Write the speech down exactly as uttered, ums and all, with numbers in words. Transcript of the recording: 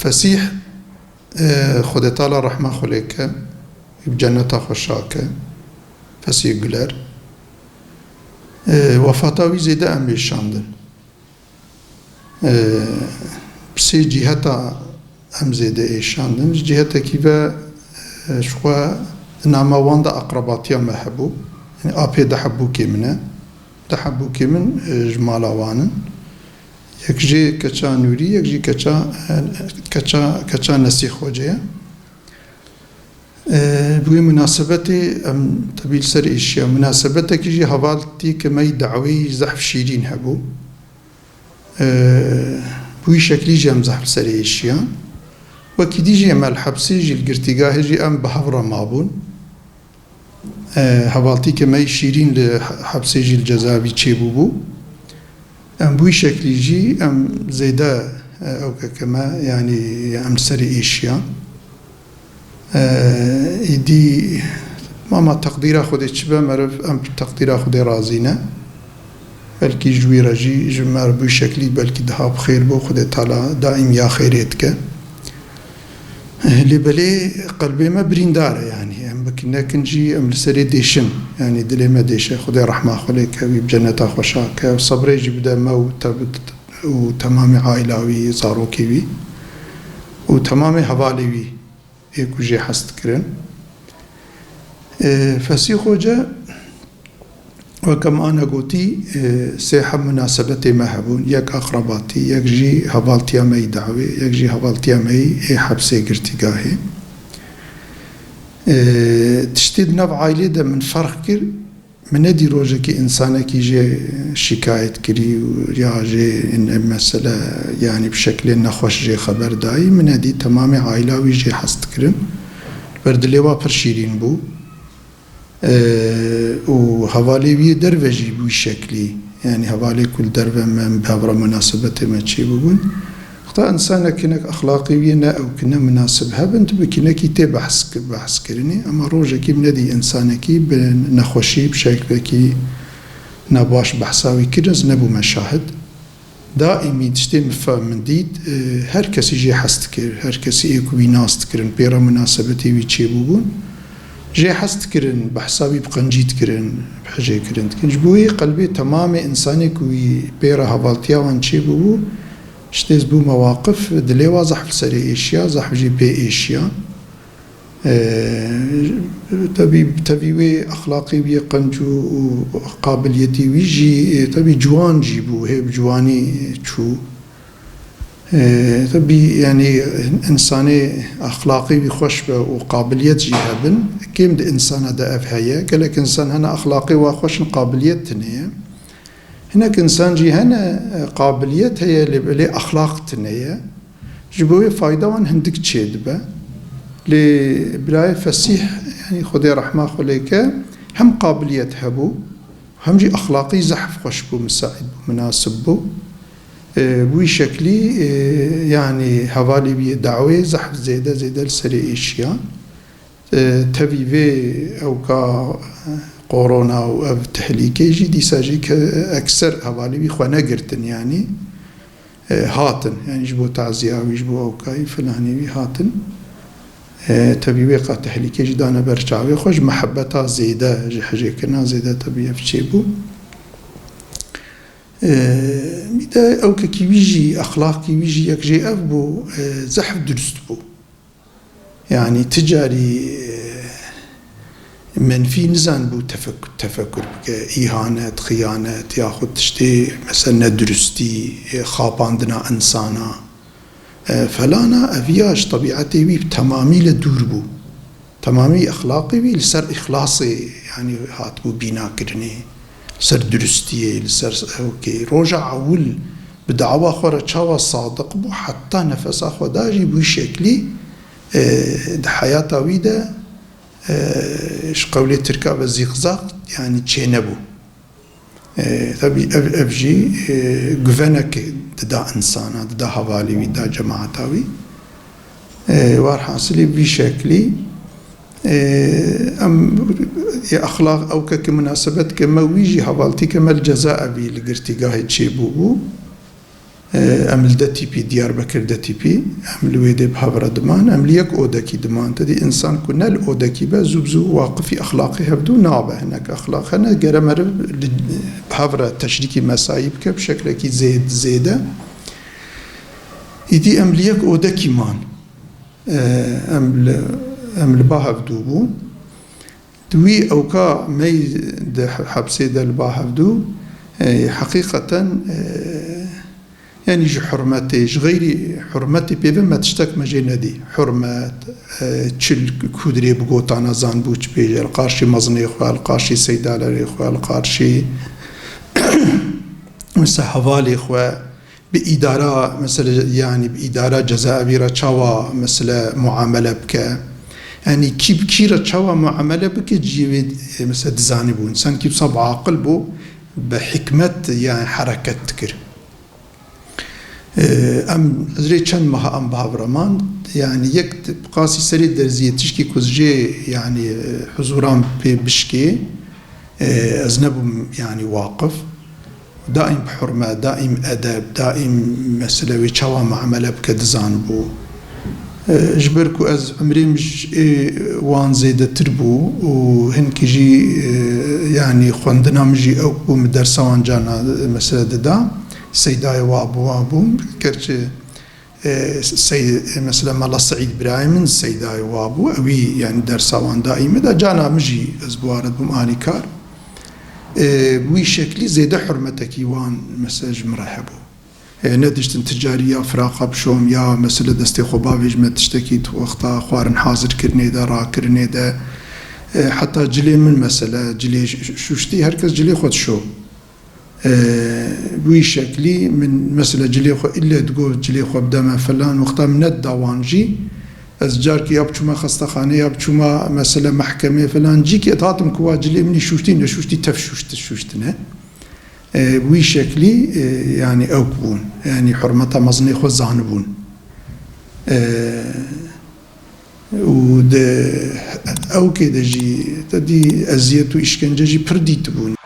Fesîh, e, Xwedê Teala rehma xwe lê ke, bi cenneta xwe şa ke, Fesîh Guler, e, wefata wî zêde em êşandin. E, bi sê cîheta em zêde êşandin. Ji cîhetekî ve, e, ji xwe di nama wan de aqrebatiya me hebû. Yanî apê du hebûkê min e. Du hebûkê min, e, ji mala wan in. Yek jê keça Nûrî, yek jî keça, e, keça, keça Nesîh Xoce ye. E, bi wê munasebetê em tebî li ser êşiya. Munasebetekî jî hevaltî ke me yî dawî zehf şîrîn hebû. E, bi wî şeklî jî em zehf li serê êşiyan. Wekî dî jî em el hepsê jî li girtîgahê jî em bi hev re mabûn. E, hevaltî ke me yî şîrîn li he-, hepsê jî li cezayevî çêbûbû. Em bi wî şeklî jî em zêde, e, ew ke me, yanî em li serê êşiyan. E, îdî mama teqdîra Xwedê çi be, meriv em teqdîra Xwedê razî ne. Belkî ji wî re jî ji me re bi wî şeklî belkî daha bi xêr bû, Xwedê Teala daîm ya xêrê dike. Lê belê qelbê me birîndar e, yanî em bikin nekin jî em li serê dêşin, yanî dilê me dêşe. Xwedê rehma xwe lê ke, wî bi cenneta xwe şa ke, ew sebrê jî bide me û te-, û temamê aîla wî, zarokê wî û temamê hevalê wî ê ku jê hez dikirin. E, Fesîh Xoce, weke me ana gotî, e, sê heb munasebetê me hebûn, yek aqrebatî, yek jî hevaltiya me yî dawê, yek jî hevaltiya me yî ê hepsê girtîgahê. E, tiştê di nav aîlê de min ferq kir, Min nedî rojekî însanekî jê şikayet kirî û ya jê in-, mesele, yanî bi şeklê nexweş jê xeber dayî. Min nedî, temamê aîla wî jê hez dikirin. Ber dilê wa pir şîrîn bû. Ee, û hevalê wî yê derve jî bi wî şeklî. Yanî hevalê ku li derve me, em bi hev re munasebetê me çêbûbûn. Heta însanek hinek exlaqî wî ne ew ki ne minasib hebin, tu bi kinekî tê behs ki-, behs kirinê. Ema rojekî min nedî însanekî bi nexweşî, bi şeklekî nebaş behsa wî kir, ez nebûme şahid. Daîmî tiştê min fe-, min dît, e, her kesî jê hez dikir, her kesî ê ku wî nas dikirin, pê re minasebetê wî çêbûbûn, jê hez dikirin, behsa wî bi qencî dikirin, bi hicê kirin dikin. Ji bo wê qelbê temamê însanê ku wî pê re hevaltiya wan çêbûbû, Ji têz bû mewaqif, dilê wa zehf li serê êşiya, zehf jî pê êşiya. Ee, tebî, tevî wê exlaqê wî qenc û, û qabiliyetê wî jî, e, tebî ciwan jî bû, hê bi ciwanî çû. Ee, tebî, yanî, însanê exlaqê wî xweş be û qabiliyet jî hebin, kêm di însana de ev heye. Gelek însan hene exlaqê wa xweş in, qabiliyet tune ye. Hinek însan jî hene, e, qabiliyet heye, lê belê exlaq tune ye. Ji bo wê fayda wan hindik çêdibe. Lê birayê Fesîh, yanî Xwedê rehma xwe lê ke, hem qabiliyet hebû, hem jî exlaqî zehf xweş bû, misaîd bû, minasib bû. E, bi wî şeklî, e, yanî hevalê wî yê dawê zehf zêde, zêde li serê êşiya. E, tevî vê ewka, e, korona û ev tehlîkê jî dîsa jî ke ekser hevalê wî xwe negirtin, yanî, e, hatin. Yanî ji bo taziya wî, ji bo ewkayî filanî wî hatin. E, tevî wê qa tehlîkê jî dane ber çavê xwe, ji mihebeta zêde, ji hijêkirina zêde tevî ev çêbû. E, bir de ewkekî wî jî, exlaqî wî jî yek jê ev bû, e, zehf durust bû. Yanî ti carî, e, menfî nizanibû tefek-, tefekur bike, îhanet, xiyanet, yaxud tiştê, mesela nedurustî, e, xapandina insana, e, felana, ev ya ji tebîetê wî bi temamî li dûr bû. Temamî exlaqê wî li ser îxlasê, yanî hatibû bînakirinê, li ser durustiyê, li ser ewkê. Roja ewil bi dawa xwe re çawa sadiq bû, heta nefesa xwe da jî bi wî şeklî, e, di heyata wî de, e, ji qewlê tirka ve zîqzaq, yanî çênebû. E, tebî ev, ev jî, e, guvenek dida însana, dida hevalê wî, da cemaeta wî. E, werhasilî vî şeklî, e, em, e, exlaq ewkeke munasebet ke me wî jî hevaltî ke me li cezaevî li girtîgahê çêbûbû. Em li Detîpî, Diyarbekir Detîpî, em li wê dê bi hev re diman, em li yek odekî diman. Te dî însan ku ne li odekî be, zû bi zû waqifî exlaqê hevdû nabe. Hinek exlaq hene, gere meriv li, bi hev re teşrîkî mesayî bike, bi şeklekî zêd-, zêde. Îdî em li yek odekî man. Em li, em li ba hevdû bûn. Di wî ewka me yî di hepsê de li ba hevdû, e, heqîqeten, e, yanî ji hurmetê, ji xeyrî hurmetê pê ve me tiştek me jê nedî. Hurmet, e, çi li ku dirê bigotana zanbû çi bêje, li qarşî mezinê xwe, li qarşî seydalerê xwe, li qarşî mesela hevalê xwe, bi îdara, mesela, yanî bi îdara cezaevî re çawa, mesela, muamele bike? Yanî kî bi kî re çawa muamele bike, cihê wê, e, mesela, dizanîbû. Însan kî wisa bi aqil bû, bi hikmet, yanî, hereket dikir. E, em, ez rê çend meha em bi hev re man, yanî, yek bi qasî serê derziyê tişkî ku ez jê, yanî, e, huzûran pê bişkê, e, ez nebûm, yanî, waqif. Daîm bi hurme, daîm edeb, daîm mesele wê çawa muamele bike dizanibû. E, ji ber ku ez umrê min ji ê wan zêdetir bû û hinkî jî, e, yanî xwendina min jî ew bû, min dersa wan carna mesele dida. Seydayê wa bû, wa bû. Gerçi E, sey-, e, mesela Mela Seîd birayê min seydayê wa bû, ewî, yanî, dersa wan daîm e, da cana min jî ez bi wa re dibûm alîkar. E, bi wî şeklî zêde hurmetekî wan, mesela, ji min re hebû. E, nediştin ticarî ya firaqa bişom, ya, mesela, destê xwe bavêjime tiştekî tu wexta xwarin hazir kirinê de, rakirinê de, e, heta cilê min, mesela, cilê ş-, ş-, şuştî, her kes cilê xwe dişo. E, bi wî şeklî min, mesela, cilê xwe îlle digot, cilê xwe bide me filan, wexta min nedida wan jî, ez carkî ya biçûma xestexanê, ya biçûma, mesela, mehkemê filan, cîkê dihatim ku wa cilê min î şûştî, neşûştî, tev şûşt-, şûştine. E, bi wî şeklî, e, yanî ewk bûn, yanî hurmeta mezinê xwe zanibûn. E, û di ewkê de jî te dî eziyet û îşkence jî pir dîtibûn.